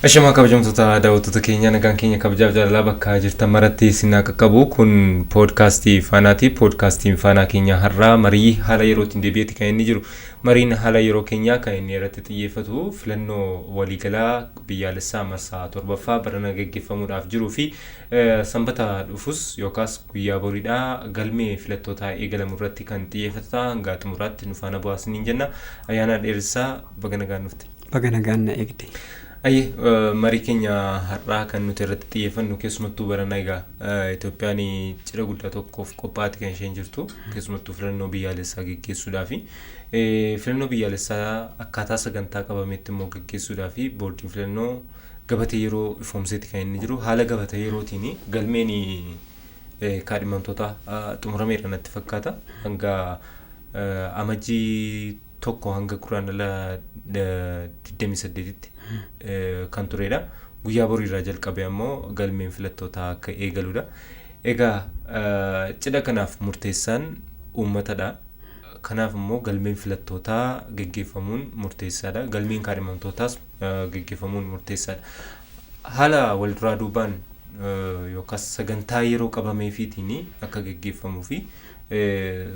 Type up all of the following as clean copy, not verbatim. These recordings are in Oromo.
Ashamaa kabajamtoota daawwattoota keenya, nagaan keenya kabajaaf jaalalaa bakka jirtan maratti isin haa qaqqabu. Kun poodkaastii Faanaati. Poodkaastiin Faanaa keenya har'aa marii haala yerootiin deebi'eeti kan inni jiru. Mariin haala yeroo keenyaa kan inni irratti xiyyeeffatu filannoo waliigalaa biyyaalessaa marsaa torbaffaa barana gaggeeffamuudhaaf jiruu fi sanbata dhufus yookaas guyyaa boriidhaa galmee filattootaa eegalamu irratti kan xiyyeeffatu ta'a. Hanga xumuraatti nu faana bu'aa isiniin jenna. Ayyaanaa Dheeressaa, baga nagaan dhufte. Baga nagaan na eegde. Ayyee, marii keenya har'aa kan nuti irratti xiyyeeffannu keessumattuu barana egaa Itoophiyaan cidha guddaa tokkoof qophaa'aati kan isheen jirtu, keessumattuu filannoo biyyaalessaa geggeessuudhaafi. Filannoo biyyaalessaa akkaataa sagantaa qabametti immoo geggeessuudhaafi boordiin filannoo gabatee yeroo ifoomseeti kan inni jiru. Haala gabatee yerootiin galmeen kaadhimamtoota xumurameera natti fakkaata. Hanga Amajjii 1 hanga Guraandhala 28tti kan turedha. Guyyaa boriirraa jalqabee ammoo galmeen filattootaa akka eegaludha. Egaa cidha kanaaf murteessaan uummatadha. Kanaaf immoo galmeen filattootaa geggeeffamuun murteessaadha. Galmeen kaadhimamtootaas geggeeffamuun murteessaadha. Haala walduraa duubaan yookaas sagantaa yeroo qabameefiitiin akka geggeeffamuu fi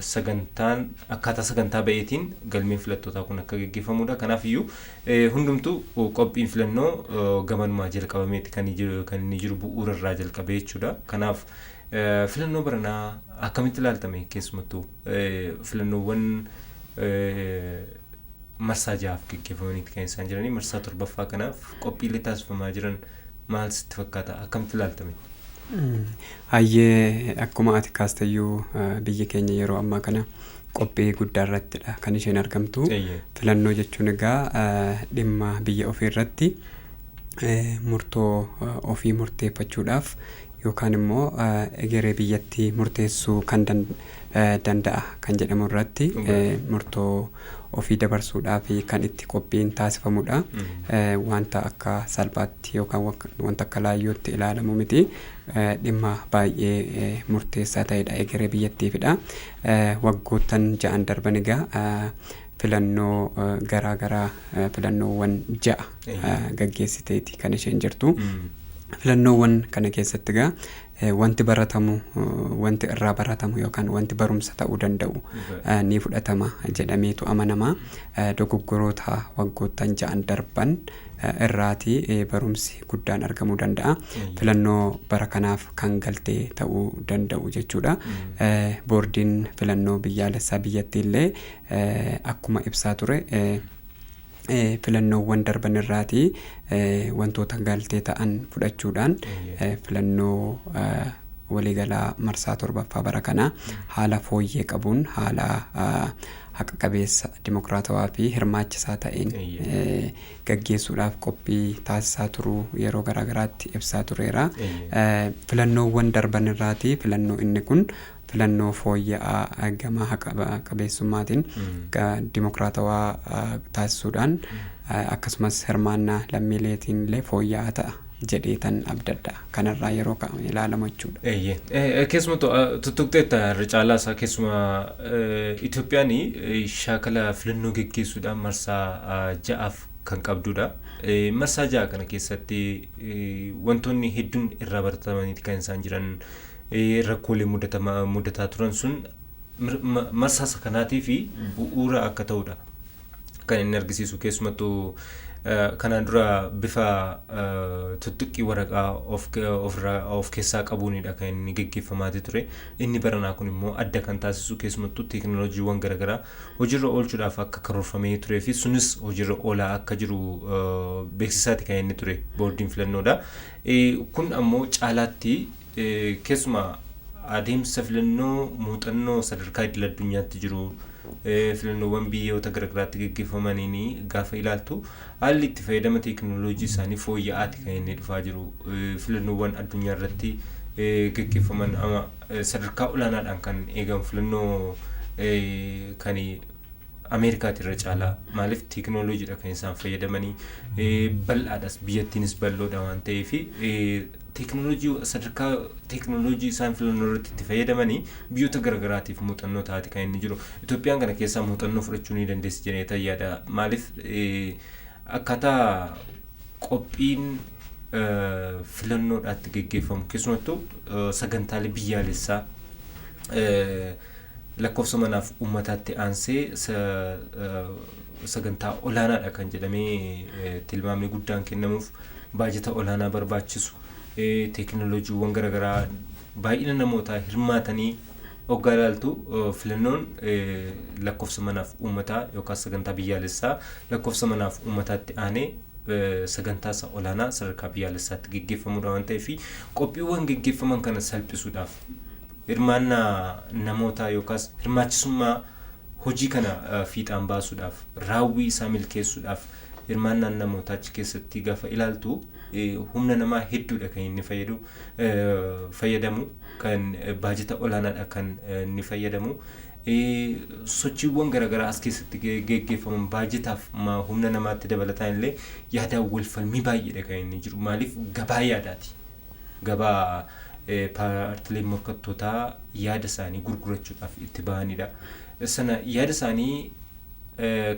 sagantaan akkaataa sagantaa ba'eetiin galmeen filattootaa kun akka geggeeffamudha. Kanaaf iyyuu hundumtuu qophiin filannoo gamanumaa jalqabameeti kan inni jiru, bu'uura irraa jalqabee jechuudha. Kanaaf filannoo baranaa akkamitti ilaaltame, keessumattuu filannoowwan marsaa ja'aaf geggeeffamaniiti kan isaan jiranii, marsaa torbaffaa kanaaf qophiilee taasifamaa jiran maal sitti fakkaata, akkamitti ilaaltame? Hayyee, akkuma ati kaasteyyuu biyyi keenya yeroo ammaa kana qophii guddaa irrattidha kan isheen argamtu. Filannoo jechuun egaa dhimma biyya ofii irratti murtoo ofii murteeffachuudhaaf yookaan immoo egeree biyyattii murteessuu kan danda'a kan jedhamu irratti murtoo ofii dabarsuudhaaf kan itti qophiin taasifamudha. Wanta akka salphaatti yookaan wanta akka laayyootti ilaalamu miti. Dhimma baay'ee murteessaa ta'edha egeree biyyattiifidha. Waggoottan 6n darban egaa filannoo garaa garaa, filannoowwan 6 gaggeessiteeti kan isheen jirtu. Filannoowwan kana keessatti egaa wanti baratamu, wanti irraa baratamu yookaan wanti barumsa ta'uu danda'u ni fudhatama jedhameetu amanama. Dogoggoroota waggoottan 6n darban irraatii barumsi guddaan argamuu danda'a. Filannoo bara kanaaf kan galtee ta'uu danda'u jechuudha. Boordiin filannoo biyyaalessaa biyyattii illee akkuma ibsaa ture, filannoowwan darban irraatii wantoota galtee ta'an fudhachuudhaan filannoo waliigalaa marsaa torbaffaa bara kanaa haala fooyyee qabuun, haala haqa qabeessa, dimokiraatawaa fi hirmaachisaa ta'een gaggeessuudhaaf qophii taasisaa turuu yeroo garaagaraatti ibsaa tureera. Filannoowwan darban irraatii filannoo inni kun filannoo fooyya'aa gama haqa qabeessummaatiin dimokiraatawaa taasisuudhaan, akkasumas hirmaannaa lammiileetiin illee fooyya'aa ta'a jedhee tan abdadha. Kanarraa yeroo ilaalamu jechuudha. Keessumattuu tuttuqxeetta irra caalaa isaa, keessumaa Itoophiyaan shaakala filannoo geggeessuudhaan marsaa ja'aaf kan qabdudha. Marsaa 6 kana keessatti wantoonni hedduun irraa baratamaniiti kan isaan jiran. Rakkoolee mudataa turan sun marsaa isa kanaatii fi bu'uura akka ta'udha kan inni argisiisu. Keessumattuu kanaan dura bifa tuttuqqii waraqaa of keessaa qabuunidha kan inni geggeeffamaati ture. Inni baranaa kun immoo adda kan taasisu keessumattuu teekinooloojiiwwan garaagaraa hojiirra oolchuudhaaf akka karoorfamee turee fi sunis hojiirra oolaa akka jiru beeksisaati kan inni ture boordiin filannoodha. Kun ammoo caalaatti keessumaa adeemsa filannoo muuxannoo sadarkaa idil addunyaatti jiru, filannoowwan biyyoota garaagaraatti geggeeffamaniin gaafa ilaaltu, haalli itti fayyadama teekinooloojii isaanii fooyya'aati kan inni dhufaa jiru. Filannoowwan addunyaa irratti geggeeffaman ama sadarkaa olaanaadhaan kan eegamu filannoo kan Ameerikaati irra caalaa. Maaliif? Teekinooloojiidha kan isaan fayyadamanii, bal'aadhas, biyyattiinis bal'oodha waan ta'eef, teekinooloojii sadarkaa teekinooloojii isaan filannoo irratti itti fayyadamanii biyyoota garaagaraatiif muuxannoo taate kan inni jiru. Itoophiyaan kana keessaa muuxannoo fudhachuu ni dandeessi jedhee yaada. Maaliif, akkaataa Qophiin filannoodhaatti geggeeffamu keessumattuu sagantaalee biyyaalessaa lakkoofsa manaaf uummataatti aansee sagantaa olaanaadha kan jedhamee tilmaamni guddaan kennamuuf, baajata olaanaa barbaachisu, teekinooloojiiwwan garaagaraa baay'ina namootaa hirmaatanii hoggaa ilaaltu, filannoon lakkoofsa manaaf uummataa yookaan sagantaa biyyaalessaa lakkoofsa manaaf uummataatti aanee sagantaa isa olaanaa sadarkaa biyyaalessaatti geggeeffamudha waan ta'eef, qophiiwwan geggeeffaman kana salphisuudhaaf, hirmaannaa namootaa yookaas hirmaachisummaa hojii kana fiixaan baasuudhaaf, raawwii isaa milkeessuudhaaf, hirmaannaan namootaa achi keessatti gaafa ilaaltu humna namaa hedduudha kan inni fayyadu fayyadamu, kan baajata olaanaadha kan inni fayyadamu. Sochiiwwan garaagaraa as keessatti geggeeffaman baajataaf humna namaatti dabalataan illee yaadaan wal falmii baay'eedha kan inni jiru. Maaliif? Gabaa yaadaati. Gabaa paartileen morkattootaa yaada isaanii gurgurachuudhaaf itti bahanidha. Sana yaada isaanii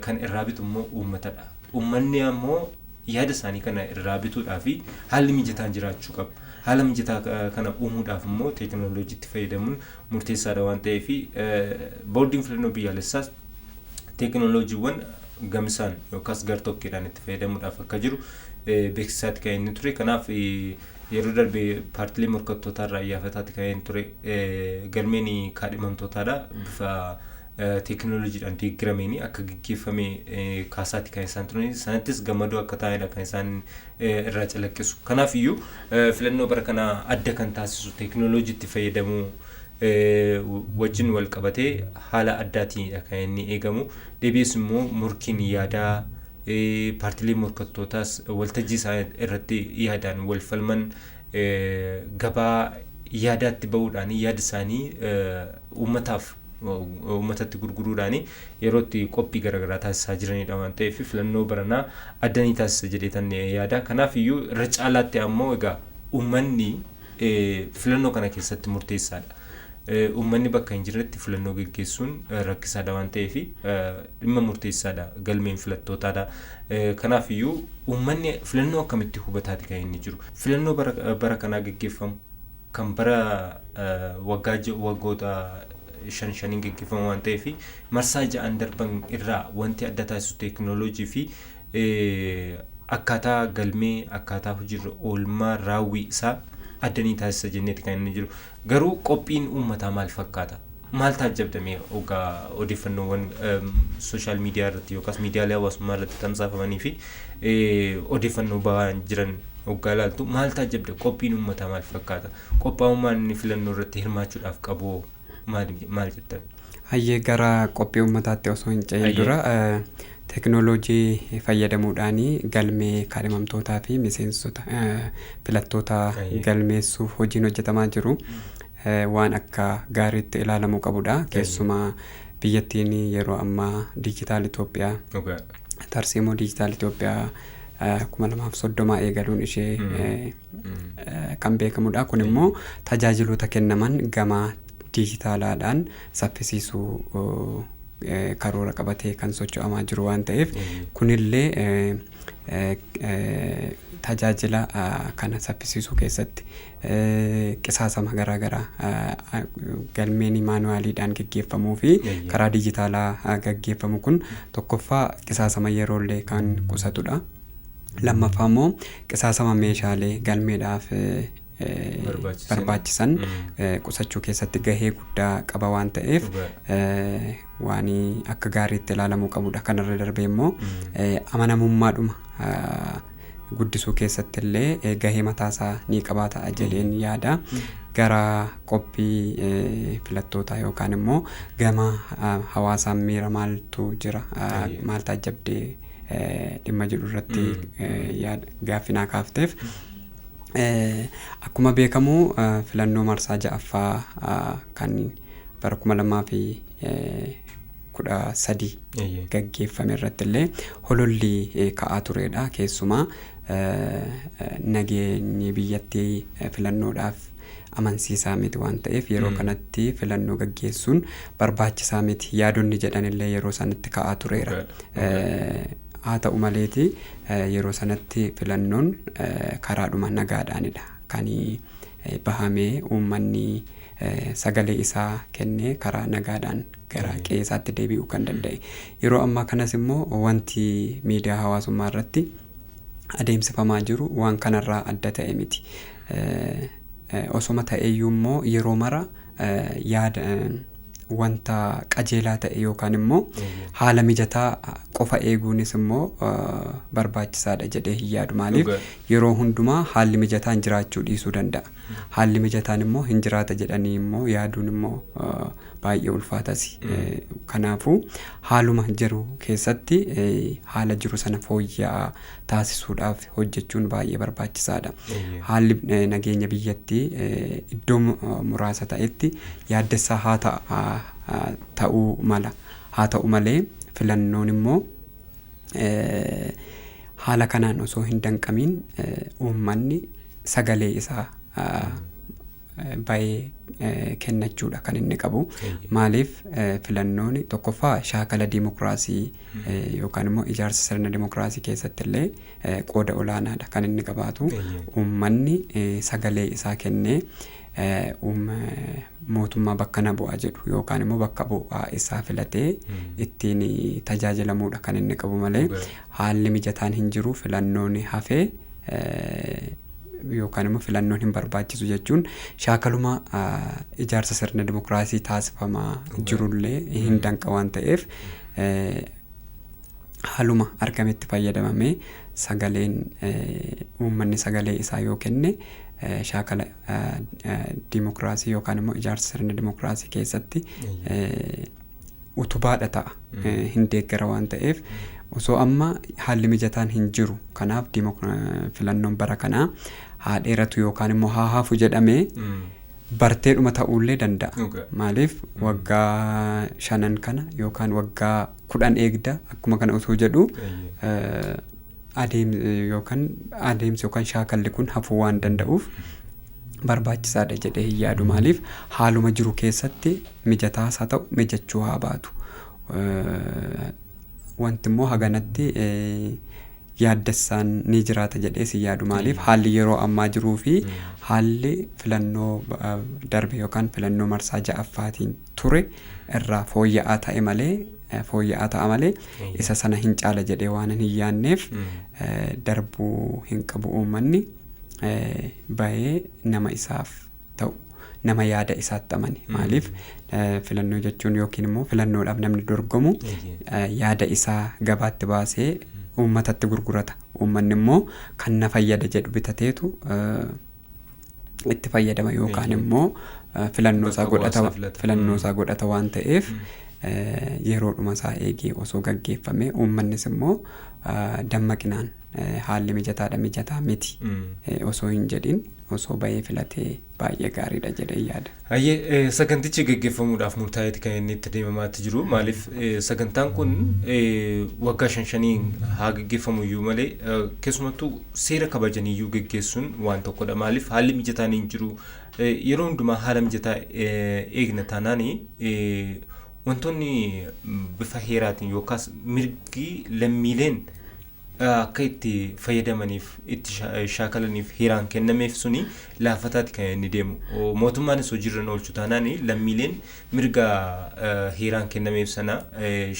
kan irraa bitu immoo uummatadha. Uummanni ammoo yaada isaanii kana irraa bituudhaaf haalli mijataan jiraachuu qaba. Haala mijataa kana uumuudhaaf immoo teekinooloojiitti fayyadamuun murteessaadha waan ta'eef, boordiin filannoo biyyaalessaas teekinooloojiiwwan gamisaan yookaas gartokkeedhaan itti fayyadamuudhaaf akka jiru beeksisaatti kan inni ture. Kanaaf yeroo darbe paartilee morkattootaa irraa iyyaafataatti kan inni ture, galmeen kaadhimamtootaadha bifa teekinooloojiidhaan deeggarameen akka geggeeffame kaasaatti kan isaan turan, sanattis gammadoo akka ta'anidha kan isaan irraa calaqqisu. Kanaaf iyyuu filannoo bara kanaa adda kan taasisu teekinooloojiitti fayyadamuu wajjin wal qabatee haala addaatiinidha kan inni eegamu. Deebi'ees immoo morkiin yaadaa paartilee morkattootaas waltajjii isaan irratti yaadaan wal falman, gabaa yaadaatti bahuudhaan yaada isaanii uummataaf uummatatti gurguruudhaan yeroo itti qophii garaagaraa taasisaa jiranidha waan ta'eef, filannoo baranaa adda ni taasisa jedheetan yaada. Kanaaf iyyuu irra caalaatti ammoo egaa uummanni filannoo kana keessatti murteessaadha. Uummanni bakka hin jirretti filannoo geggeessuun rakkisaadha waan ta'eef, dhimma murteessaadha galmeen filattootaadha. Kanaaf iyyuu uummanni filannoo akkamitti hubataati kan inni jiru? Filannoo bara kanaa geggeeffamu kan bara waggaa waggoota shan shaniin geggeeffamu waan ta'eef, marsaa 6n darban irraa wanti adda taasisu teekinooloojii fi akkaataa galmee, akkaataa hojiirra oolmaa raawwii isaa adda ni taasisa jenneeti kan inni jiru. Garuu qophiin uummataa maal fakkaata? Maal taajjabdamee ogaa odeeffannoowwan social media irratti yookaas miidiyaalee hawaasummaa irratti tamsaafamanii fi odeeffannoo bahaa jiran hoggaa ilaaltu maal taajjabda? Qophiin uummataa maal fakkaata? Qophaa'ummaan inni filannoo irratti hirmaachuudhaaf qabu maal maal jettan? Hayyee, gara qophii uummataatti osoo hin ce'in dura, teekinooloojii fayyadamuudhaan galmee kaadhimamtootaa fi miseensota filattoota galmeessuuf hojiin hojjetamaa jiru waan akka gaariitti ilaalamuu qabudha. Keessumaa biyyattiin yeroo ammaa diijitaal Itoophiyaa, tarsiimoo diijitaal Itoophiyaa 2030 eegaluun ishee kan beekamudha. Kun immoo tajaajiloota kennaman gama diijitaalaadhaan saffisiisuu karoora qabatee kan socho'amaa jiru waan ta'eef, kunillee tajaajila kana saffisiisuu keessatti qisaasama garaagaraa galmeen maanuwaaliidhaan geggeeffamuu fi karaa diijitaalaa gaggeeffamu kun tokkoffaa qisaasama yeroollee kan qusatudha. Lammaffaa immoo qisaasama meeshaalee galmeedhaaf barbaachisan qusachuu keessatti gahee guddaa qaba waan ta'eef, waan akka gaariitti ilaalamuu qabudha. Kanarra darbee immoo amanamummaadhuma guddisuu keessatti illee gahee mataasaa ni qabaata jedheen yaada. Gara qophii filattootaa yookaan immoo gama hawaasaan miira maaltu jira, maal taajjabdee dhimma jedhu irratti gaaffii naa kaafteef. Akkuma beekamu filannoo marsaa ja'affaa kan bara 2013 gaggeeffame irratti illee hololli ka'aa turedha. Keessumaa nageenyi biyyattii filannoodhaaf amansiisaa miti waan ta'eef, yeroo kanatti filannoo gaggeessuun barbaachisaa miti yaadonni jedhanillee yeroo sanatti ka'aa tureera. Haa ta'u maleeti yeroo sanatti filannoon karaadhuma nagaadhaanidha kan bahamee uummanni sagalee isaa kennee karaa nagaadhaan gara qe'ee isaatti deebi'uu kan danda'e. Yeroo ammaa kanas immoo wanti miidiyaa hawaasummaa irratti adeemsifamaa jiru waan kanarraa adda ta'e miti. Osoma ta'eyyuu immoo yeroo mara yaada wanta qajeelaa ta'e yookaan immoo haala mijataa qofa eeguunis immoo barbaachisaadha jedhee hin yaadu. Maaliif yeroo hundumaa haalli mijataan jiraachuu dhiisuu danda'a. Haalli mijataan immoo hin jiraata jedhanii immoo yaaduun immoo baay'ee ulfaatas. Kanaafuu haaluma jiru keessatti haala jiru sana fooyya'aa taasisuudhaaf hojjechuun baay'ee barbaachisaadha. Haalli nageenya biyyattii iddoo muraasa ta'etti yaaddessaa haa ta'uu mala. Haa ta'u malee filannoon immoo haala kanaan osoo hin danqamiin uummanni sagalee isaa bahee kennachuudha kan inni qabu. Maaliif filannoon tokkoffaa shaakala dimokiraasii yookaan immoo ijaarsa sirna dimokiraasii keessatti illee qooda olaanaadha kan inni qabaatu. Uummanni sagalee isaa kennee mootummaa bakka na bu'a jedhu yookaan immoo bakka bu'aa isaa filatee ittiin tajaajilamuudha kan inni qabu malee haalli mijataan hin jiru filannoon hafee yookaan immoo filannoon hin barbaachisu jechuun shaakaluma ijaarsa sirna dimokiraasii taasifamaa jirullee hin danqa waan ta'eef haaluma argametti fayyadamamee sagaleen uummanni sagalee isaa yoo kenne shaakala dimokiraasii yookaan immoo ijaarsa sirna dimokiraasii keessatti utubaadha ta'a. Hin deeggara waan ta'eef osoo amma haalli mijataan hin jiru kanaaf filannoon bara kanaa haa dheeratu yookaan immoo haa hafu jedhamee barteedhuma ta'uullee danda'a. Maaliif waggaa 5 kana yookaan waggaa 10 eegda akkuma kana osoo jedhu adeemsi yookaan shaakalli kun hafuu waan danda'uuf barbaachisaadha jedhee hin yaadu. Maaliif haaluma jiru keessatti mijataas haa ta'u mijachuu haa baatu. Wanti immoo haganatti yaaddessaan ni jiraata jedhee si yaadu. Maaliif haalli yeroo ammaa jiruu fi haalli filannoo darbe yookaan filannoo marsaa 6ffaatiin ture irraa fooyya'aa ta'e malee fooyya'aa ta'a malee isa sana hin caala jedhee waan hin yaadneef darbuu hin qabu. Uummanni bahee nama isaaf ta'u nama yaada isaatti amane. Maaliif filannoo jechuun yookiin immoo filannoodhaaf namni dorgomu yaada isaa gabaatti baasee uummatatti gurgurata. Uummanni immoo kan na fayyada jedhu bitateetu itti fayyadama yookaan immoo filannoo isaa godhata waan ta'eef yeroodhuma isaa eegee osoo gaggeeffame uummannis immoo dammaqinaan haalli mijataadha mijataa miti osoo hin jedhin osoo bahee filatee baay'ee gaariidha jedhee yaada. Hayyee sagantichi gaggeeffamuudhaaf murtaa'eeti kan inni itti deemamaatti jiru. Maaliif sagantaan kun waggaa 5 haa gaggeeffamu iyyuu malee keessumattuu seera kabajaniyyuu gaggeessuun waan tokkodha. Maaliif haalli mijataan hin jiru. Yeroo hundumaa haala mijataa eegna taanaan wantoonni bifa heeraatiin yookaas mirgi lammiileen akka itti fayyadamaniif itti shaakalaniif heeraan kennameef suni laafataatti kan inni deemu. Mootummaanis hojiirra oolchu taanaan lammiileen mirga heeraan kennameef sana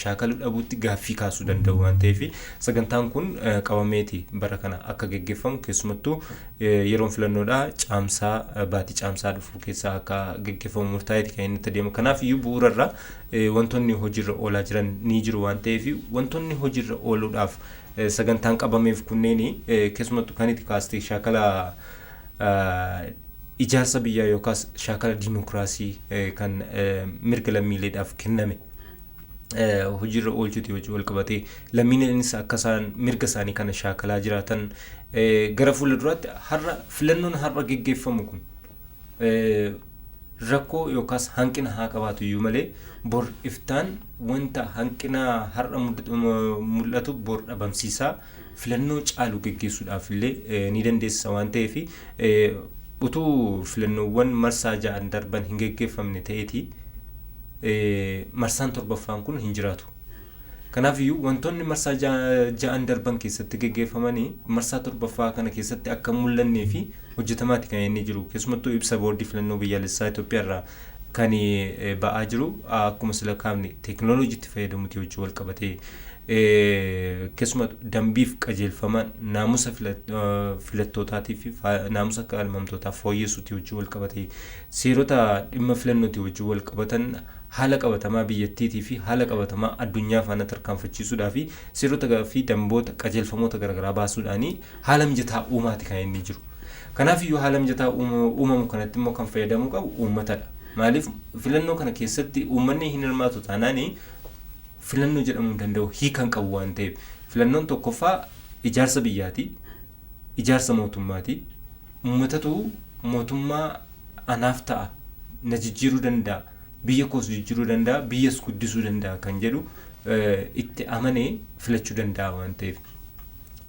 shaakaluu dhabuutti gaaffii kaasuu danda'u waan ta'eef sagantaan kun qabameeti bara kana akka gaggeeffamu keessumattuu yeroon filannoodhaa caamsaa baatii caamsaa dhufu keessaa akka gaggeeffamu murtaa'eeti kan inni itti deemu. Kanaaf iyyuu bu'uurarraa wantoonni hojiirra oolaa jiran ni jiru waan ta'eef wantoonni hojiirra ooluudhaaf sagantaan qabameef kunneen keessumattuu kan itti kaastee shaakala ijaarsa biyyaa yookaas shaakala dimokiraasii kan mirga lammiileedhaaf kenname hojiirra oolchuuti hojii wal qabatee lammiileenis akka isaan mirga isaanii kana shaakalaa jiraatan gara fuula duraatti har'a filannoon har'a geggeeffamu kun rakkoo yookaas hanqina haa qabaatu iyyuu malee bor iftaan wanta hanqina har'a mul'atu bor dhabamsiisaa filannoo caalu geggeessuudhaaf illee ni dandeessisa waan ta'eef utuu filannoowwan marsaa 6 darban hin geggeeffamne ta'eeti marsaan 7ffaan kun hin jiraatu. Kanaafiyyuu wantoonni marsaa ja'an darban keessatti geggeeffamanii marsaa torbaffaa kana keessatti akka hin mul'annee fi hojjetamaati kan inni jiru. Keessumattuu ibsa boordii filannoo biyyaalessaa Itoophiyaa irraa kan ba'aa jiru akkuma sila kaafne teekinooloojiitti fayyadamuuti hojii wal qabatee keessumattuu dambiif qajeelfama naamusa filattootaatii fi naamusa kaadhimamtootaa fooyyessuuti hojii wal qabatee seerota dhimma filannootii hojii wal qabatan haala qabatamaa biyyattiitii fi haala qabatamaa addunyaa faana tarkaanfachiisuudhaa fi seerota fi damboota qajeelfamoota garaagaraa baasuudhaanii haala mijataa uumaati kan inni jiru. Kanaaf iyyuu haala mijataa uumamu kanatti immoo kan fayyadamuu qabu uummatadha. Maaliif filannoo kana keessatti uummanni hin hirmaatu taanaan filannoo jedhamuu hin danda'u hiika hin qabu waan ta'eef. Filannoon tokkoffaa ijaarsa biyyaati, ijaarsa mootummaati. Uummatatu mootummaa anaaf ta'a, na jijjiiruu danda'a, biyya koos jijjiiruu danda'a, biyyas guddisuu danda'a kan jedhu itti amanee filachuu danda'a waan ta'eef.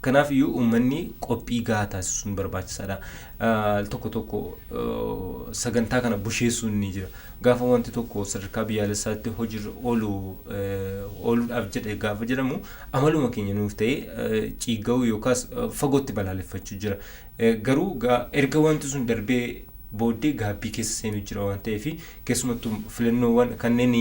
Kanaaf iyyuu uummanni qophii gahaa taasisuun barbaachisaadha. Tokko tokko sagantaa kana busheessuun ni jira. Gaafa wanti tokko sadarkaa biyyaalessaatti hojiirra oolu ooluudhaaf jedhe gaafa jedhamu amaluma keenya nuuf ta'e ciigga'uu yookaas fagootti balaaleffachuu jira. Garuu erga wanti sun darbee booddee gaabbii keessa seenuu jira waan ta'eef keessumattuu filannoowwan kanneen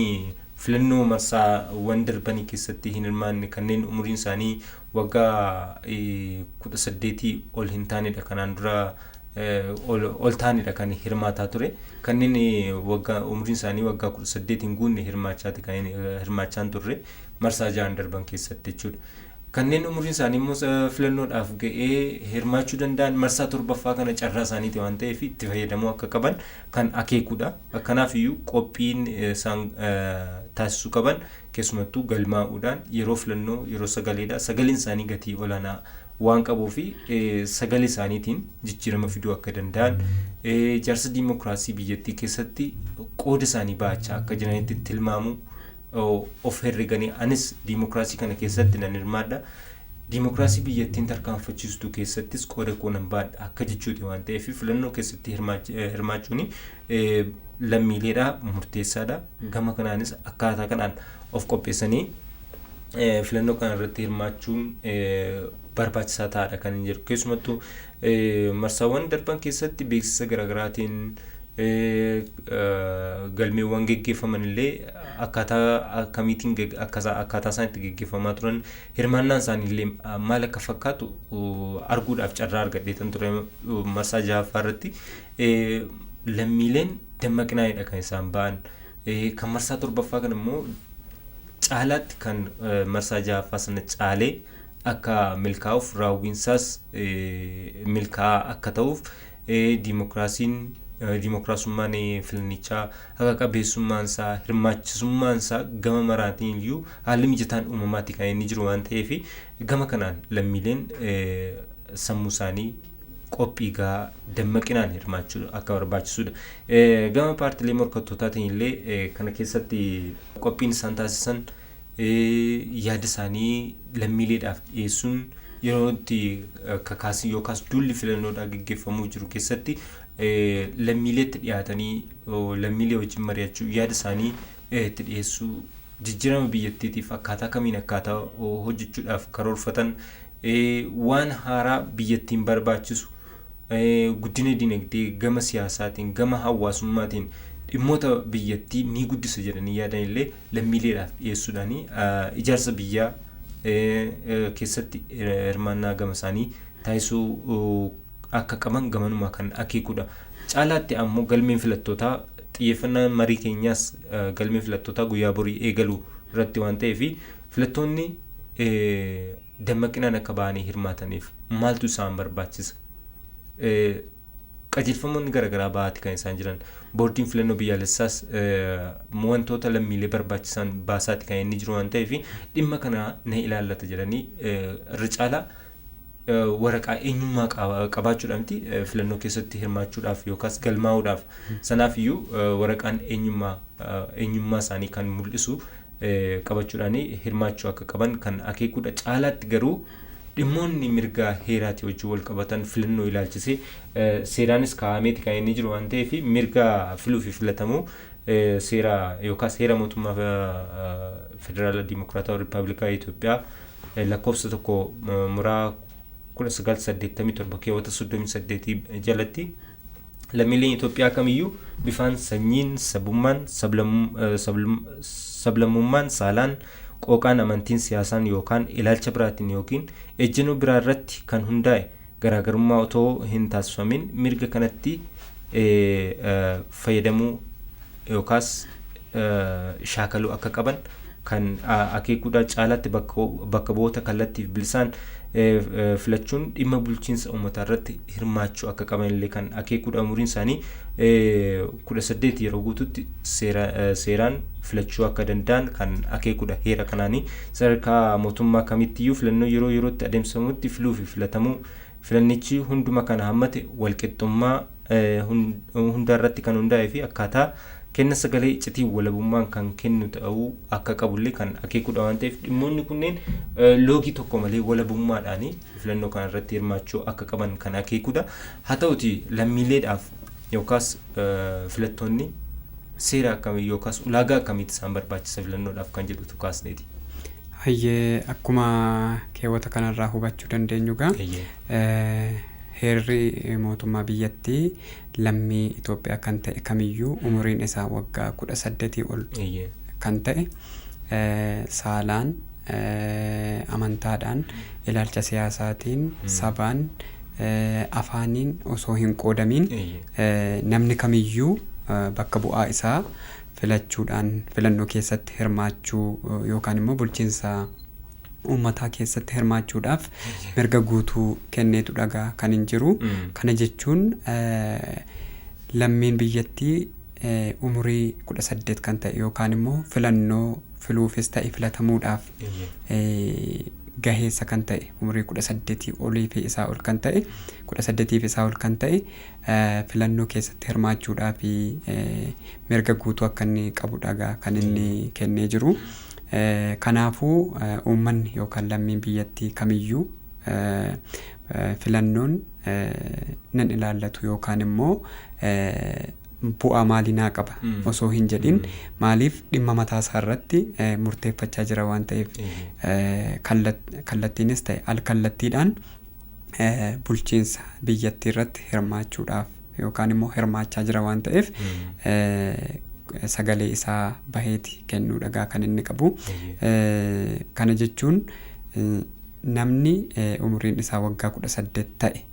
filannoo marsaawwan darbanii keessatti hin hirmaanne kanneen umuriin isaanii waggaa 18 ol hin taanedha kanaan dura ol taanedha kan hirmaataa ture. Kanneen waggaa umuriin isaanii waggaa 18 hin guunne hirmaachaati kan hirmaachaa hin turre marsaa ja'an darban keessatti jechuudha. Kanneen umuriin isaanii immoo filannoodhaaf ga'ee hirmaachuu danda'an marsaa torbaffaa kana carraa isaaniiti waan ta'eef itti fayyadamuu akka qaban kan akeekudha. Kanaaf iyyuu qophiin isaan taasisuu qaban keessumattuu galmaa'uudhaan yeroo filannoo yeroo sagaleedha. Sagaleen isaanii gatii olaanaa waan qabuu fi sagalee isaaniitiin jijjiirama fiduu akka danda'an ijaarsa diimokiraasii biyyattii keessatti qooda isaanii ba'achaa akka jiranitti tilmaamuu of herreganii anis diimokiraasii kana keessatti nan hirmaadha. Diimokiraasii biyyattiin tarkaanfachiistu keessattis qooda koo nan baadha akka jechuuti waan ta'eef filannoo keessatti hirmaachuun lammiileedhaa murteessaadha. Gama kanaanis akkaataa kanaan of qopheessanii filannoo kana irratti hirmaachuun barbaachisaa ta'aadha kan hin jedhu. Keessumattuu marsaawwan darban keessatti beeksisa garaagaraatiin galmeewwan geggeeffaman illee akkaataa akkamiitiin akkaataa isaan itti geggeeffamaa turan hirmaannaan isaanii illee maal akka fakkaatu arguudhaaf carraa argadheetan ture marsaa jahaffaa irratti lammiileen dammaqinaanidha kan isaan ba'an. Kan marsaa torbaffaa kan immoo caalaatti kan marsaa jahaffaa sana caalee akka milkaa'uuf raawwiinsaas milkaa'aa akka ta'uuf diimokiraasiin diimokiraasummaan filannichaa haqa qabeessummaan isaa hirmaachisummaan isaa gama maraatiin iyyuu haalli mijataan uumamaatti kan inni jiru waan ta'eef gama kanaan lammiileen sammuu isaanii qophii gahaa dammaqinaan hirmaachuu akka barbaachisudha. Gama paartilee morkattootaatiin illee kana keessatti qophiin isaan taasisan yaada isaanii lammiileedhaaf dhiyeessuun yeroo itti kakaasii yookaas duulli filannoodhaa geggeeffamuu jiru keessatti lammiileetti dhiyaatanii lammiilee wajjin mari'achuu yaada isaanii itti dhiyeessuu jijjiirama biyyattiitiif akkaataa kamiin akkaataa hojjechuudhaaf karoorfatan waan haaraa biyyattiin barbaachisu guddina dinagdee gama siyaasaatiin gama hawaasummaatiin dhimmoota biyyattii ni guddisa jedhanii yaadan illee lammiileedhaaf dhiyeessuudhaan ijaarsa biyyaa keessatti hirmaannaa gama isaanii taasisuu akka qaban gamanumaa kan akeekudha. Caalaatti ammoo galmeen filattootaa xiyyeeffannaa marii keenyaas galmeen filattootaa guyyaa borii eegalu irratti waan ta'eef filattoonni dammaqinaan akka ba'anii hirmaataniif maaltu isaan barbaachisa? Qajeelfamoonni garaagaraa ba'aati kan isaan jiran. Boordiin filannoo biyyaalessaas wantoota lammiilee barbaachisan baasaati kan inni jiru waan ta'eef dhimma kana na ilaallata jedhanii irra caalaa waraqaa eenyummaa qabaachuudhaan miti filannoo keessatti hirmaachuudhaaf yookaas galmaa'uudhaaf sanaaf iyyuu waraqaan eenyummaa isaanii kan mul'isu qabachuudhaan hirmaachuu akka qaban kan akeekudha. Caalaatti garuu dhimmoonni mirga heeraatii wajjin wal qabatan filannoo ilaalchisee seeraanis kaa'ameeti kan inni jiru waan ta'eef mirga filuu fi filatamuu Seera yookaas heera mootummaa Federaala Dimokiraatawaa Riippaabilikaa Itoophiyaa lakkoofsa 1 muraa 1987 keewwata 38 jalatti lammiileen Itoophiyaa kamiyyuu bifaan, sanyiin, sabummaan, sablammummaan, saalaan, qooqaan, amantiin, siyaasaan yookaan ilaalcha biraatiin yookiin ejjennoo biraa irratti kan hundaa'e garaagarummaa otoo hin taasifamin mirga kanatti fayyadamuu yookaas shaakaluu akka qaban kan akeekuudha. Caalaatti bakka bu'oota kallattiif bilisaan filachuun dhimma bulchiinsa uummataa irratti hirmaachuu akka qaban illee kan akeekuudha. Umuriin isaanii 18 yeroo guututti seeraan filachuu akka danda'an kan akeekuudha. Heera kanaanii sadarkaa mootummaa kamittiyyuu filannoo yeroo yerootti adeemsifamutti filuu fi filatamuu, filannichi hunduma kana hammate, walqixxummaa hundaarratti kan hundaa'ee fi akkaataa kenna sagalee iccitii walabummaan kan kennu ta'uu akka qabullee kan akeekuudha waan ta'eef, dhimmoonni kunneen loogii tokko malee walabummaadhaan filannoo kana irratti hirmaachuu akka qaban kan akeekuudha. Haa ta'uti, lammiileedhaaf yookaas filattoonni seera akkamii yookaas ulaagaa akkamiitti isaan barbaachisa filannoodhaaf kan jedhutu kaasneeti. Hayyee, akkuma keewwata kanarraa hubachuu dandeenyu gaa, heerri mootummaa biyyattii lammii Itoophiyaa kan ta'e kamiyyuu umuriin isaa waggaa 18 ol kan ta'e saalaan, amantaadhaan, ilaalcha siyaasaatiin, sabaan, afaaniin osoo hin qoodamiin namni kamiyyuu bakka bu'aa isaa filachuudhaan filannoo keessatti hirmaachuu yookaan immoo bulchiinsa uummataa keessatti hirmaachuudhaaf mirga guutuu kenneetu dhagaa kan hin jiru. Kana jechuun lammiin biyyattii umurii 18 kan ta'e yookaan immoo filannoo filuufis ta'e filatamuudhaaf gaheessa kan ta'e umurii 18 olii fi isaa ol kan ta'e, 18 fi isaa ol kan ta'e filannoo keessatti hirmaachuudhaaf mirga guutuu akka inni qabu dhagaa kan inni kennee jiru. Kanaafuu uummanni yookaan lammiin biyyattii kamiyyuu filannoon nan ilaallatu yookaan immoo bu'aa maalii naa qaba osoo hin jedhin, maaliif dhimma mataa isaa irratti murteeffachaa jira waan ta'eef, kallattiinis ta'e al kallattiidhaan bulchiinsa biyyattii irratti hirmaachuudhaaf yookaan immoo hirmaachaa jira waan ta'eef, sagalee isaa baheeti kennuu dhagaa kan inni qabu. Kana jechuun namni umuriin isaa waggaa 18 ta'e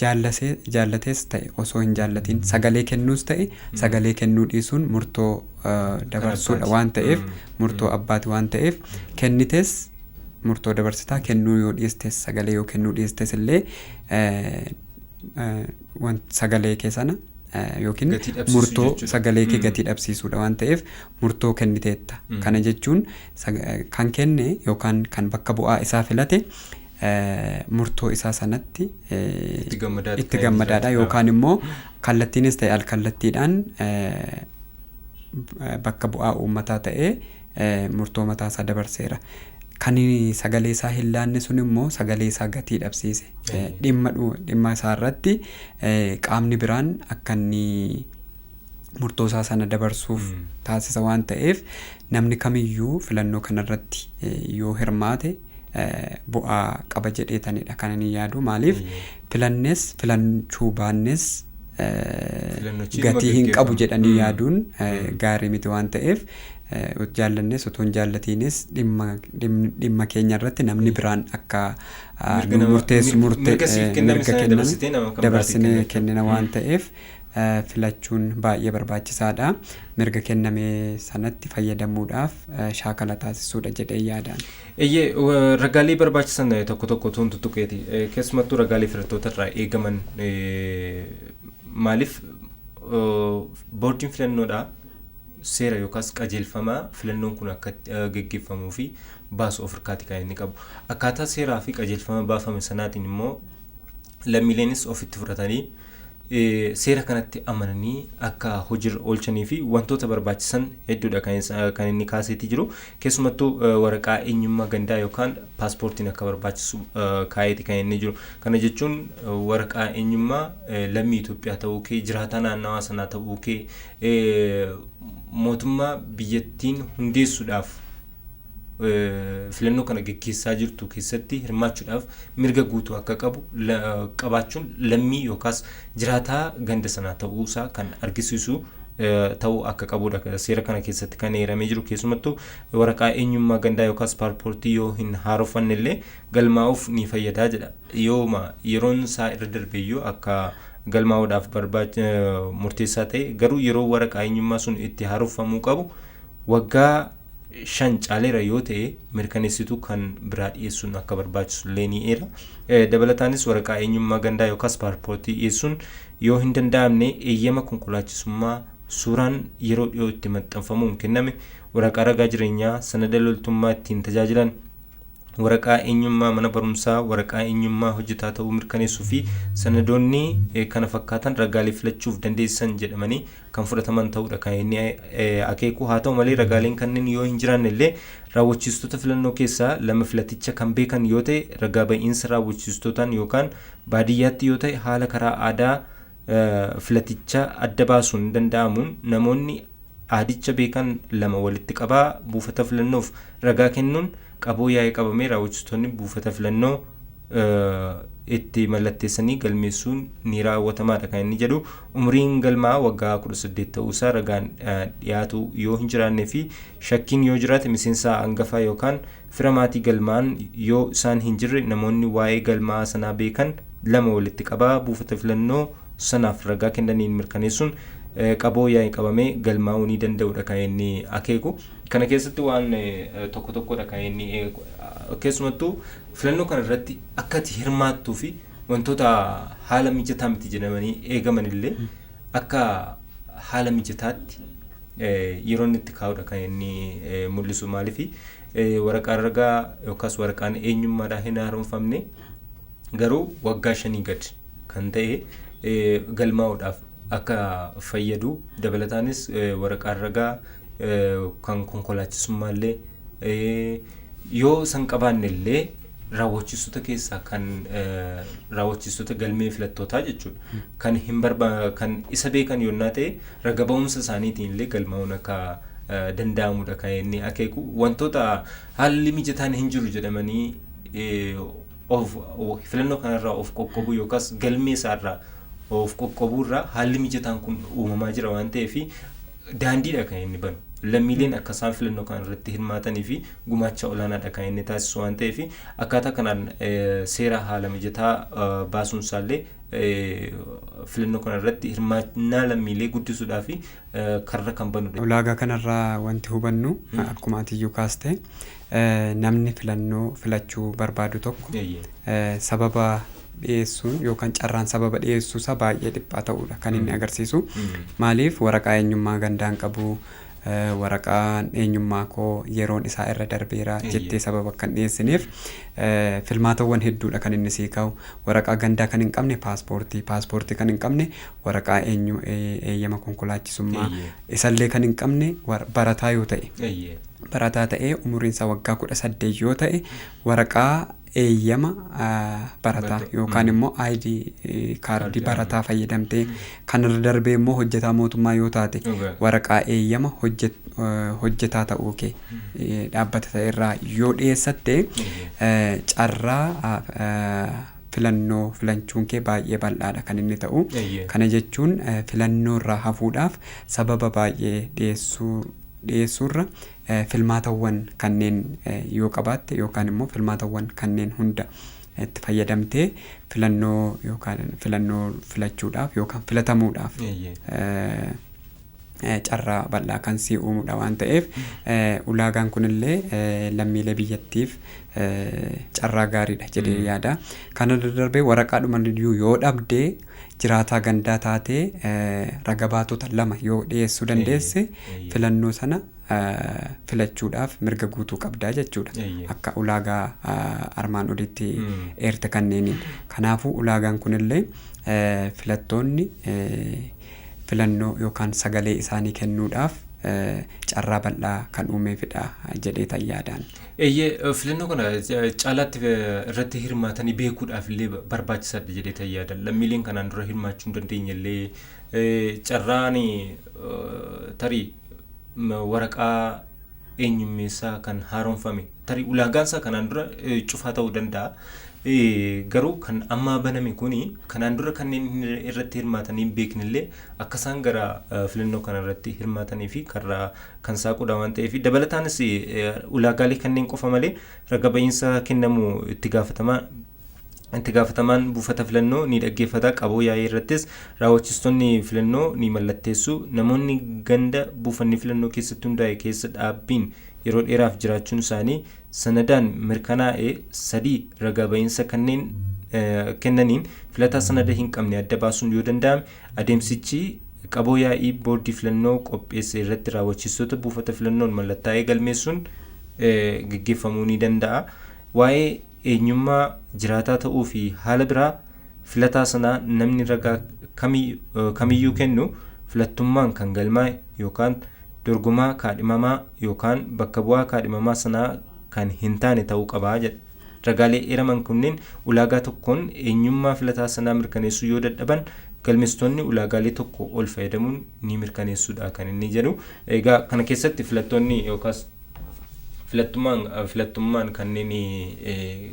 jaallatees ta'e osoo hin jaallatiin sagalee kennuus ta'e sagalee kennuu dhiisuun murtoo dabarsuudha waan ta'eef, murtoo abbaati waan ta'eef, kennites murtoo dabarsitaa, kennuu yoo dhiistes, sagalee yoo kennuu dhiistes illee sagalee kee sana yookiin murtoo sagalee kee gatii dhabsiisuudha waan ta'eef murtoo kenniteetta. Kana jechuun kan kenne yookaan kan bakka bu'aa isaa filate murtoo isaa sanatti itti gammadaadha yookaan immoo kallattiinis ta'e al kallattiidhaan bakka bu'aa uummataa ta'ee murtoo mataa isaa dabarseera. Kan sagalee isaa hin laanne sun immoo sagalee isaa gatii dhabsiise. Dhimma isaa irratti qaamni biraan akka inni murtoo isaa sana dabarsuuf taasisa waan ta'eef, namni kamiyyuu filannoo kanarratti yoo hirmaate bu'aa qaba jedheetanidha kan inni yaadu. Maaliif, filannes filachuu baannes gatii hin qabu jedhanii yaaduun gaarii miti waan ta'eef, jaallannes otoo hin jaallatiinis dhimma keenya irratti namni biraan akka murteessu mirga kenname dabarsinee kennina waan ta'eef, filachuun baay'ee barbaachisaadha. Mirga kenname sanatti fayyadamuudhaaf shaakala taasisuudha jedhee yaadaan. Eeyyee, ragaalee barbaachisan tokko tokko tuun tuttuqeeti. Keessumattuu ragaalee filattoota irraa eegaman, maaliif boordiin filannoodhaa seera yookaas qajeelfama filannoon kun akka geggeeffamuu fi baasu of harkaati kan inni qabu. Akkaataa seeraa fi qajeelfama baafame sanaatiin immoo lammiileenis ofitti fudhatanii seera kanatti amananii akka hojiirra oolchanii fi wantoota barbaachisan hedduudha kan inni kaaseetii jiru. Keessumattuu waraqaa eenyummaa gandaa yookaan paaspoortiin akka barbaachisu kaa'eeti kan inni jiru. Kana jechuun waraqaa eenyummaa lammii Itoophiyaa ta'uu kee, jiraataa naannawaa sanaa ta'uu kee, mootummaa biyyattiin hundeessuudhaaf filannoo kana geggeessaa jirtu keessatti hirmaachuudhaaf mirga guutuu akka qabu qabaachuun lammii yookaas jiraataa ganda sanaa ta'uusaa kan argisiisu ta'uu akka qabudha. Seera kana keessatti kan eeramee jiru keessumattuu waraqaa eenyummaa gandaa yookaas paaspoortii yoo hin haaroffanne illee galmaa'uuf ni fayyadaa jedha. Yooma yeroon isaa irra darbeeyyuu akka galmaa'uudhaaf murteessaa ta'e, garuu yeroo waraqaa eenyummaa sun itti haarofamuu qabu waggaa 5 caaleera yoo ta'e, mirkaneessituu kan biraa dhiyeessuun akka barbaachisu illee ni eera. Dabalataanis waraqaa eenyummaa gandaa yookaas paaspoortii dhiyeessuun yoo hin danda'amne, eeyyama konkolaachisummaa suuraan yeroo dhiyoo itti maxxanfamuun kenname, waraqaa ragaa jireenyaa, sanada loltummaa ittiin tajaajilan, waraqaa eenyummaa mana barumsaa, waraqaa eenyummaa hojjetaa ta'uu mirkaneessuu fi sanadoonni kana fakkaatan ragaalee filachuuf dandeessan jedhamanii kan fudhataman ta'uudha kan inni akeeku. Haa ta'u malee, ragaaleen kanneen yoo hin jiraanne illee raawwachiistota filannoo keessaa lama filaticha kan beekan yoo ta'e ragaa ba'iinsa raawwachiistotaan, yookaan baadiyyaatti yoo ta'e haala karaa aadaa filaticha adda baasuun danda'amuun namoonni aadicha beekan lama walitti qabaa buufata filannoof ragaa kennuun qaboo yaa'ee qabamee raawwachiistonni buufata filannoo itti mallatteessanii galmeessuun ni raawwatamaadha kan inni jedhu. Umriin galmaa waggaa 18 ta'uusaa ragaan dhiyaatu yoo hin jiraannee fi shakkiin yoo jiraate, miseensa hangafaa yookaan fira maatii galmaan yoo isaan hin jirre, namoonni waa'ee galmaa sanaa beekan lama walitti qabaa buufata filannoo sanaaf ragaa kennaniin mirkaneessuun qaboo yaa'ii qabamee galmaa'uu ni danda'udha kan inni akeeku. Kana keessatti waan tokko tokkodha kan inni keessumattuu filannoo kana irratti akka ati hirmaattuu fi wantoota haala mijataa miti jedhamanii eegaman illee akka haala mijataatti yeroo inni itti kaa'udha kan inni mul'isu. Maaliif waraqaan ragaa yookaas waraqaan eenyummaadhaan hin haaromfamne garuu waggaa 5 gad kan ta'e galmaa'uudhaaf akka fayyadu, dabalataanis waraqaan ragaa kan konkolaachisummaa yoo san qabaanne illee raawwachiistota keessaa kan raawwachiistota galmee filattootaa jechuudha. Kan hin barba kan isa beekan yoonnaa ta'e raga ba'umsa isaaniitiin illee galmaa'uun akka danda'amudha kan inni akeeku. Wantoota haalli mijataan hin jiru jedhamanii of filannoo kanarraa of qoqqobuu yookaas galmee isaarraa of qoqqobuurraa haalli mijataan kun uumamaa jira waan ta'eef daandiidha kan inni banu. Lammiileen akka isaan filannoo kana irratti hirmaatanii fi gumaacha olaanaadha kan inni taasisu waan ta'eef, akkaataa kanaan seera haala mijataa baasuun isaallee filannoo kana irratti hirmaannaa lammiilee guddisuudhaa fi karra kan banudha. Ulaagaa kanarraa wanti hubannu, akkuma atiyyuu kaaste, namni filannoo filachuu barbaadu tokko sababa dhiyeessuun yookaan carraan sababa dhiyeessuu isaa baay'ee dhiphaa ta'uudha kan inni agarsiisu. Maaliif waraqaa eenyummaa gandaan qabu, waraqaan eenyummaa koo yeroon isaa irra darbeera jettee sababa kan dhiyeessineef filmaatawwan hedduudha kan inni sii kaa'u. Waraqaa gandaa kan hin qabne paaspoortii, paaspoortii kan hin qabne waraqaa eeyyama konkolaachisummaa, isallee kan hin qabne barataa yoo ta'e, barataa ta'ee umuriin isaa waggaa 18 yoo ta'e, waraqaa eeyyama barataa yookaan immoo ID kaardii barataa fayyadamtee, kanarra darbee immoo hojjetaa mootummaa yoo taate waraqaa eeyyama hojjetaa ta'uu kee dhaabbata ta'e irraa yoo dhiyeessatte, carraa filannoo filachuun kee baay'ee bal'aadha kan inni ta'u. Kana jechuun filannoo irraa hafuudhaaf sababa baay'ee dhiyeessuurra filmaatawwan kanneen yoo qabaatte yookaan immoo filmaatawwan kanneen hunda itti fayyadamtee filannoo yookaan filannoo filachuudhaaf yookaan filatamuudhaaf carraa bal'aa kan sii uumudha waan ta'eef, ulaagaan kunillee lammiilee biyyattiif carraa gaariidha jedhee yaada. Kana darbee waraqaadhuma yoo dhabdee jiraataa gandaa taatee raga baatota lama yoo dhiyeessuu dandeesse filannoo sana filachuudhaaf mirga guutuu qabdaa jechuudha. Akka ulaagaa armaan olitti eerte kanneeniin. Kanaafuu ulaagaan kunillee filattoonni filannoo yookaan sagalee isaanii kennuudhaaf carraa bal'aa kan uumeefidha jedhee tayyaadhaan. Eeyyee, filannoo kana caalaatti irratti hirmaatanii beekuudhaaf illee barbaachisaadha jedhee tayyaadha. Lammiileen kanaan dura hirmaachuu hin dandeenye illee carraan tarii waraqaa eenyummeessaa kan haaromfame tarii ulaagaan isaa kanaan dura cufaa ta'uu danda'a. Garuu kan ammaa baname kuni kanaan dura kanneen irratti hirmaatanii hin beeknellee akka isaan gara filannoo kana irratti hirmaatanii fi karraa kan saaqudha waan ta'eef, dabalataanis ulaagaalee kanneen qofa malee raga ba'iinsa kennamu itti gaafatamaan buufata filannoo ni dhaggeeffata. Qaboo yaa'ii irrattis raawwachiistonni filannoo ni mallatteessu. Namoonni ganda buufanni filannoo keessatti hundaa'e keessa dhaabbiin yeroo dheeraaf jiraachuun isaanii sanadaan mirkanaa'e 3 raga ba'iinsa kanneen kennaniin filataa sanada hin qabne adda baasuun yoo danda'ame, adeemsichi qaboo yaa'ii boordii filannoo qopheesse irratti raawwachiistota buufata filannoon mallattaa'ee galmeessuun geggeeffamuu ni danda'a. Waa'ee eenyummaa, jiraataa ta'uu fi haala biraa filataa sanaa namni ragaa kamiyyuu kennu filattummaan kan galmaa'e yookaan dorgomaa kaadhimamaa yookaan bakka bu'aa kaadhimamaa sanaa kan hin taane ta'uu qabaa jedha. Ragaalee eeraman kunneen ulaagaa tokkoon eenyummaa filataa sanaa mirkaneessuu yoo dadhaban, galmeessitoonni ulaagaalee tokko ol fayyadamuun ni mirkaneessuudha kan inni jedhu. Egaa kana keessatti filattoonni yookaas filattummaan kanneen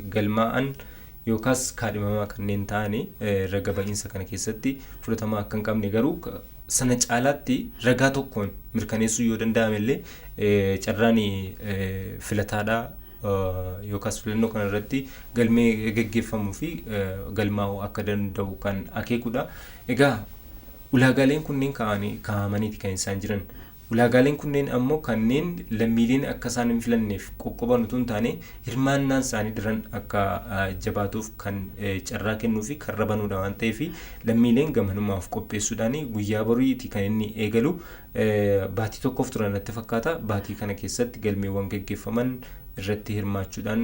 galmaa'an yookaas kaadhimamaa kanneen ta'an raga ba'iinsa kana keessatti fudhatama akka hin qabne, garuu sana caalaatti ragaa tokkoon mirkaneessuu yoo danda'ame illee carraan filataadhaa yookaas filannoo kana irratti galmee geggeeffamuu fi galmaa'uu akka danda'u kan akeekudha. Egaa ulaagaaleen kunneen kaa'amaniiti kan isaan jiran. Ulaagaaleen kunneen ammoo kanneen lammiileen akka isaan hin filanneef qoqqoban utuu hin taane, hirmaannaan isaanii daran akka jabaatuuf kan carraa kennuu fi karra banuudha waan ta'eef, lammiileen gamanumaaf qopheessuudhaan guyyaa boriiti kan inni eegalu. Baatii tokkoof turan natti fakkaata. Baatii kana keessatti galmeewwan geggeeffaman irratti hirmaachuudhaan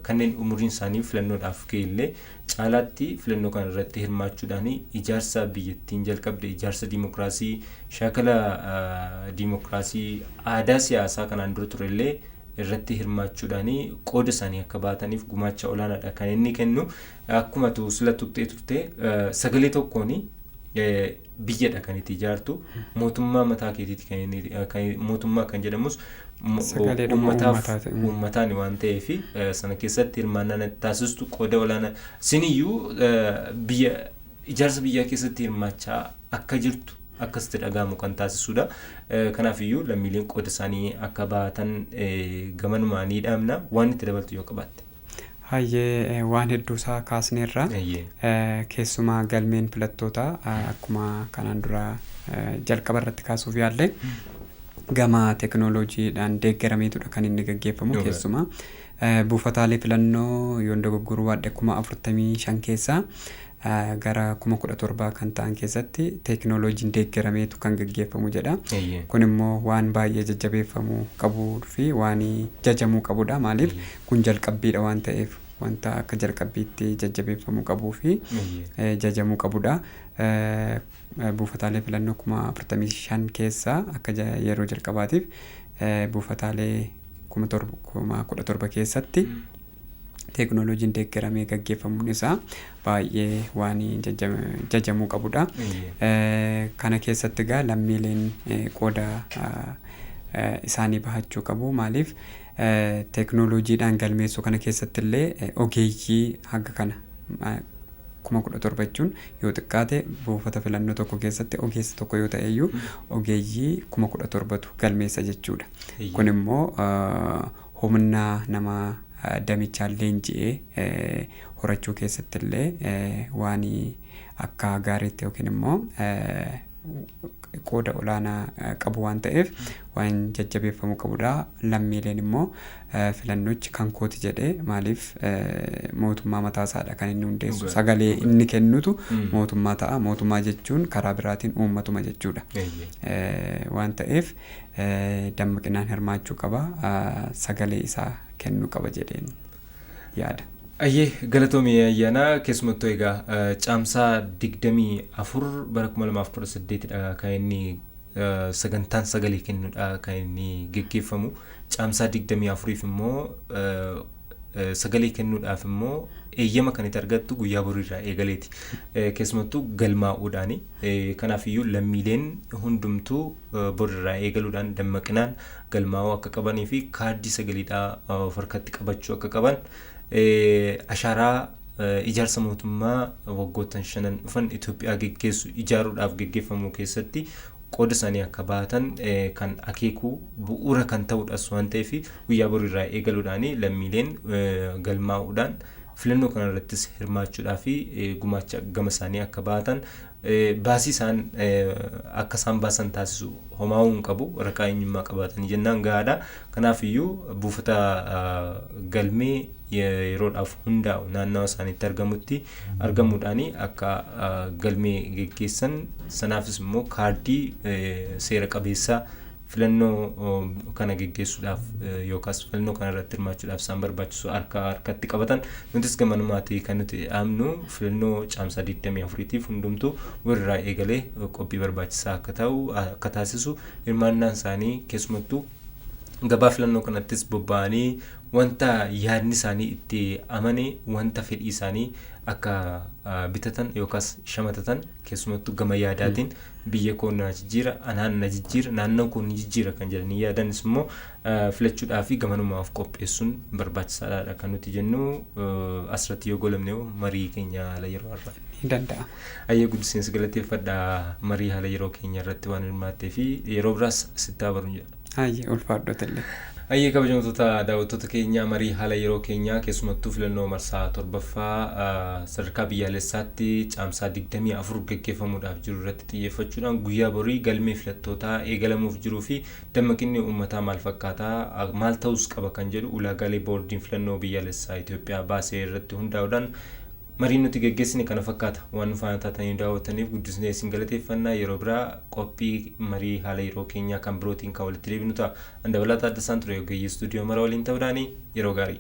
kanneen umuriin isaanii filannoodhaaf ga'e illee caalaatti filannoo kana irratti hirmaachuudhaan ijaarsa biyyattiin jalqabde, ijaarsa diimokiraasii, shaakala diimokiraasii, aadaa siyaasaa kanaan dura ture illee irratti hirmaachuudhaan qooda isaanii akka baataniif gumaacha olaanaadha kan inni kennu. Akkuma sila tuqxee turte, sagalee tokkoon biyyadha kan itti ijaartu, mootummaa mataa keetiiti kan inni mootummaa kan jedhamus uummataaf uummataan waan ta'eef, sana keessatti hirmaannaan taasistu qooda olaanaa siniyyuu biyya ijaarsa biyyaa keessatti hirmaachaa akka jirtu akkasitti dhaga'amu kan taasisudha. Kanaaf iyyuu lammiileen qooda isaanii akka baatan gamanumaa ni dhaamna. Waan itti dabaltu yoo qabaatte. Hayyee, waan hedduusaa kaasneerra. Keessumaa galmeen filattootaa akkuma kanaan dura jalqaba irratti kaasuuf yaalle gama teekinooloojiidhaan deeggarameetudha kan inni gaggeeffamu. Keessumaa buufataalee filannoo, yoon dogoggoruu baadhe, 45,000 keessaa gara 17,000 kan ta'an keessatti teekinooloojiin deeggarameetu kan gaggeeffamu jedha. Kun immoo waan baay'ee jajjabeeffamuu qabuu fi waan jajamuu qabudha. Maaliif, kun jalqabbiidha waan ta'eef, wanta akka jalqabbiitti jajjabeeffamuu qabuu fi jajamuu qabudha. Buufataalee filannoo 45,000 keessaa akka yeroo jalqabaatiif buufataalee 17,000 keessatti teekinooloojiin deeggaramee gaggeeffamuun isaa baay'ee waan jajamuu qabudha. Kana keessatti egaa lammiileen qooda isaanii bahachuu qabu. Maaliif, teekinooloojiidhaan galmeessuu kana keessatti illee ogeeyyii haga kana 17,000 jechuun yoo xiqqaate buufata filannoo tokko keessatti ogeessa tokko yoo ta'e iyyuu ogeeyyii 17,000tu galmeessa jechuudha. Kun immoo humna nama damichaan leenji'ee horachuu keessatti illee waan akka gaariitti yookiin immoo qooda olaanaa qabu waan ta'eef waan jajjabeeffamuu qabudha. Lammiileen immoo filannochi kan kooti jedhee, maaliif, mootummaa mataasaadha kan inni hundeessu. Sagalee inni kennutu mootummaa ta'a. Mootummaa jechuun karaa biraatiin uummatuma jechuudha. Waan ta'eef dammaqinaan hirmaachuu qaba. Sagalee isaa kennuu qaba jedheen yaada. Ayyee, galatoomii Ayyaanaa. Keessumattuu egaa Caamsaa 24 bara 2018dha kan inni sagantaan sagalee kennuudha kan inni geggeeffamu. Caamsaa 24f immoo sagalee kennuudhaaf immoo eeyyama kan itti argattu guyyaa boriirraa eegaleeti. Keessumattuu galmaa'uudhaani. Kanaafiyyuu lammiileen hundumtuu borirraa eegaluudhaan dammaqinaan galmaa'uu akka qabanii fi kaardii sagaleedhaa of harkatti qabachuu akka qaban, ashaaraa ijaarsa mootummaa waggoottan shanan dhufan Itoophiyaa geggeessu ijaaruudhaaf geggeeffamuu keessatti qooda isaanii akka baatan kan akeekuu bu'uura kan ta'udhas waan ta'eef, guyyaa boriirraa eegaluudhaan lammiileen galmaa'uudhaan filannoo kanarrattis hirmaachuudhaa fi gumaacha gama isaanii akka baatan, baasii isaan akka isaan baasan taasisu homaa'uu hin qabu, waraqaa eenyummaa qabaatanii jennaan gahaadha. Kanaaf iyyuu buufata galmee yeroodhaaf hundaa'u naannawa isaaniitti argamutti argamuudhaan akka galmee geggeessan, sanaafis immoo kaardii seera qabeessaa filannoo kana geggeessuudhaaf yookaas filannoo kana irratti hirmaachuudhaaf isaan barbaachisu harka harkatti qabatan, nutis gamanumaati kan nuti dhaamnu. Filannoo Caamsaa 24tiif hundumtuu warraa eegalee qophii barbaachisaa akka ta'u akka taasisu, hirmaannaan isaanii keessumattuu gabaa filannoo kanattis bobba'anii wanta yaadni isaanii itti amane, wanta fedhii isaanii akka bitatan yookaas shamatatan, keessumattuu gama yaadaatiin biyya koo na jijjiira, anaan na jijjiira, naannoo koo ni jijjiira kan jedhanii yaadanis immoo filachuudhaa fi gamanumaaf qopheessuun barbaachisaadha kan nuti jennu. Asirratti yoo golamne marii keenya haala yeroo har'a. Ni danda'a. Ayyee, guddisiinsi galateeffadha marii haala yeroo keenya irratti waan hirmaattee fi yeroo biraas sitti habaru jedha. Ayyee, ulfaadhotillee. Ayyee, kabajamtoota daawwattoota keenya, marii haala yeroo keenyaa keessumattuu filannoo marsaa torbaffaa sadarkaa biyyaalessaatti Caamsaa 24 geggeeffamuudhaaf jiru irratti xiyyeeffachuudhaan guyyaa borii galmee filattootaa eegalamuuf jiruu fi dammaqinni uummataa maal fakkaataa, maal ta'us qaba kan jedhu ulaagaalee boordiin filannoo biyyaalessaa Itoophiyaa baasee irratti hundaa'uudhaan mariin nuti geggeessine kana fakkaata. Waan nu faana taatanii daawwattaniif guddisnee isin galateeffannaa. Yeroo biraa qophii marii haala yeroo keenyaa kan birootiin kan walitti deebinu ta'a. Andabalaa Taaddasaan ture, ogeeyyii istuudiyoo mara waliin ta'uudhaani. Yeroo gaarii.